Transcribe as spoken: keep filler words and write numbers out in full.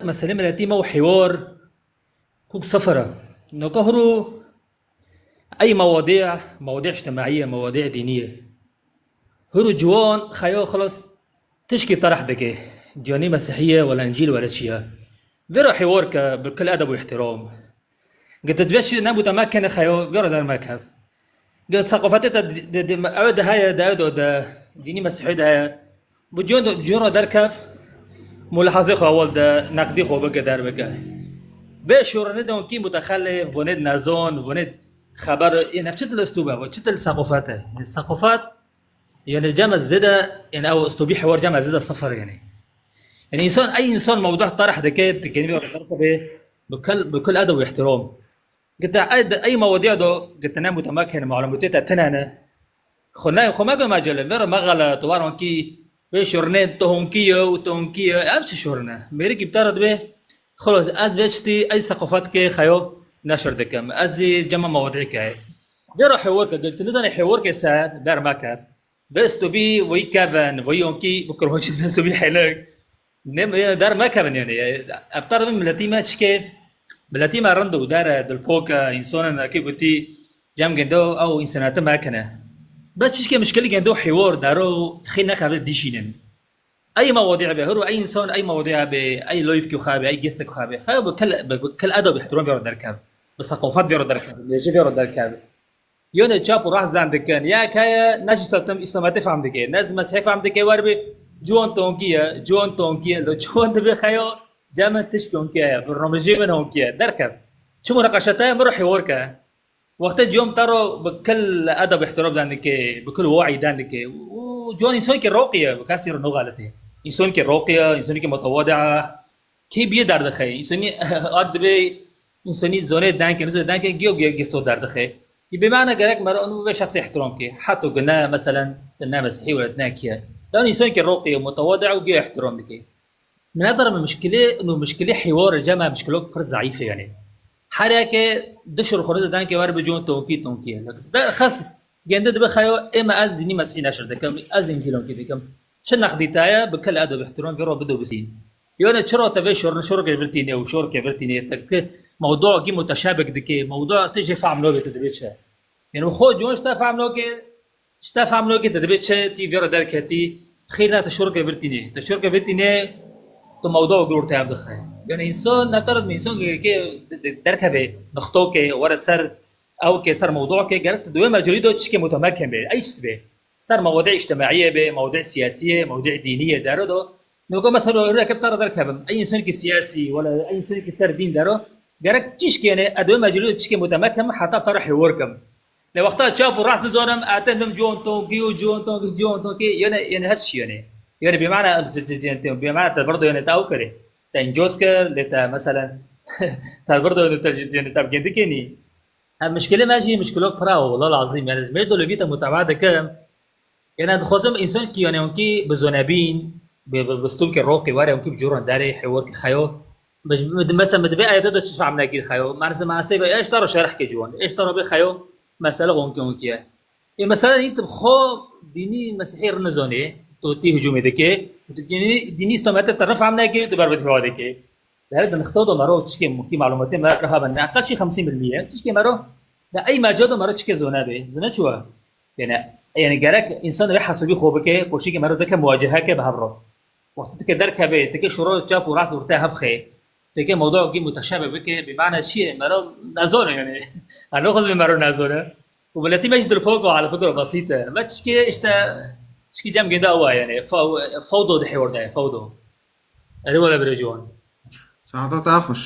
meselê miletî me û hêwar ku bi sifir e. Noka hiro ey mewadî, mewadî îctimaî ye, mewadî dînî ye. Hiro ciwan xeya xilas tişkî terh dike. Dîyanî mesihî ye, wela încîl, wela çi ye. Vêra hêwar ke bi kul edeb û îhtiram. Gete divê çi nebûte mekene xeyo, vêra dermekev. Gete seqafetê te di, di, di, ew de heye, de ew de, de dînî mesihî de heye. Bi cûn, cûn re derkev, mulahazê xwe ewil de, neqdî xwe bike, derbike. Vê şûrine de kî mutexelif, vonê nezon, vonê xeber, yê ne çi til üslûb e, çi til seqafet e. Seqafet, yani cem ez zêde, yani ew üslûbî hewar cem ez zêde sifir yani. Yani insan, ey insan mewdu tarih dike, dikeni bir derkeve, bi kul, bi kul edeb û ihtiram. Gete ey, ey mewadiya do, gete ne mutemakin, malumutê te tenene. Xwe ne, xwe me be mecele, vero me xelet, waron ki, vê şurne, tohonki ye û tohonki ye, ev çi şurne? Mêrik îptal dibe, xelos, ez vê çitî, ey seqafet ke xeyo neşir dikim. Ez zî cema mewadiya ke. Vero hewar ke, gete nizane hewar ke se, der me ke. Bes tu bî, wî kevin, wî yonkî, bi kurmancî dibin, tu bî helek. Ne, ne, der mekevin yani. Ev tar bin miletî me çike, miletî me rind û der e, dilpok e, însan e, nekî gotî, cem gendo, ew însanatî me kene. Bes çişke mişkilî gendo hêwar, dero, xî nexevde dişînin. Ey mewadî be, hiro ey însan, ey mewadî be, ey loyfkî xwe be, ey gestek xwe be. Xeyo bi kil, bi, bi kil edab ihtiram vero derkev. Bi seqafet vero derkev, bi mêje vero derkev. Yone çap û rast zan dikin. Ya kaya ne ji satim îslamete fam dike. Ne ji mesihê fam dike, wer bi ciwan tonkî ye, ciwan tonkî ye. Lo ciwan dibe xeyo, cem min tişt tonkî ye. Bi romijê min honkî ye. Derkev. Çi munaqeşe te ye, min ro hêwar ke. Wextê ciwan te ro bi kil edab ihtiram dan dike, bi kil waî dan dike. Û ciwan însan ki roqî ye, bi kesî ro noxalite. Însan ki roqî ye, însan ki mutewadi ye. Kê biyê derdixe? Însanî ad dibe, însanî zonê denke, nizê denke, giyo giyo gisto derdixe. Yê bê mane gerek mero û vê şexsê ihtiram ke. Hato gune, meselen, te ne mesihî wele ne kiye. Dan însan ke roqî, mutewadi û giyo ihtiram dike. Min ne dara min mişkilê, û mişkilê hêwar cema mişkilok pir zayîf e yani. Her yeke dişir xwe nizê denke wer bi con tonkî tonkî. Der xes gende dibe xeyo, ê me ez dînî mesihî neşir dikim, ez încîlon kî dikim. Çi neqdî te ye, bi kil edeb ihtiram vê ro bido bisîn. Yone çira te vê şorne şorke virtîne û şorke virtîne, te ki mewdû gî muteşabik dike, mewdû te jê fehm nobe te dibe çi. Yani xo con ji te fehm noke, ji te fehm noke te dibe çi, tî vê ro derketî, xêr ne te şorke virtîne. Te şorke virtîne, tu mewdû gor te ev dixe. Yani însan ne terit mi, însan ke, ke de-, de-, derkeve, nixtoke, were ser, ew ke ser mewdû ke, gerek tu di wê mecalî de çike mutemekin be, ey çi be. Ser mewdû îctimaî be, mewdû siyasî ye, mewdû dînî ye, dero do. Noka mesela reke tara derkevim. Ey însanekî siyasî, wala ey însanekî ser dîn dero. Gerek çişkêne, ez wê meclû çişkê mutemek kim, heta tara hêwar kim. Lê wexta çap û rast dizanim, ez tên bim ciwan tonkî û ciwan tonkî, ciwan tonkî, yene, yene her çi yene. Yene bê mana, bê mana te vir do yene te ew kirê. Te încoz kir, lê te mesela, te vir do yene te, yene te gêndikê nî. Hem mişkilê me jî mişkilok pira, wela lazim. Yani ez mêj do lê vî te mutaba dikim. Yani dixwazim însan ki yani onkî bi zonebîn, bi, bi, bi stûmkê roqî were, onkî bi cûran derê, hêwar ki xeyo. Bi, bi, mesela min divê ayete de çi fehm nekir xeyo. Manase, manase be, eşta ro şerh ke ciwan. Eşta ro be xeyo, mesele onkî onkî ye. E, mesela hîn tu xo dînî mesihî rinizonê, tu tî hicûmê dike, tu dînî, dînî îslamete te rifam neke, tu berbet xewa dike. Dere di nixto do mero çikê mukî malûmatê me re haben. Ne aqal şî xemsîn bil mîye. Çişkê mero de ey meca do mero çikê zone be. Zone çi wa? Yani, yani gerek însan wê hesabî xwe bike, poşîkê mero dike muwacehe ke bi hev ro. Wextê dike derkeve, dike şoro çap û rast ortê hev xe. Dike mewdû gî muteşabih bike, bi mana çi ye? Mero nezone yani. Ano xwe mero nezone. Û miletî me jî dilpok û ala fikro besît e. Me çikê işte, çikî cem gêda wa yani. Few-, fewdo di hêwar de, fewdo. Erê wele birê ciwan. Saeta te xweş.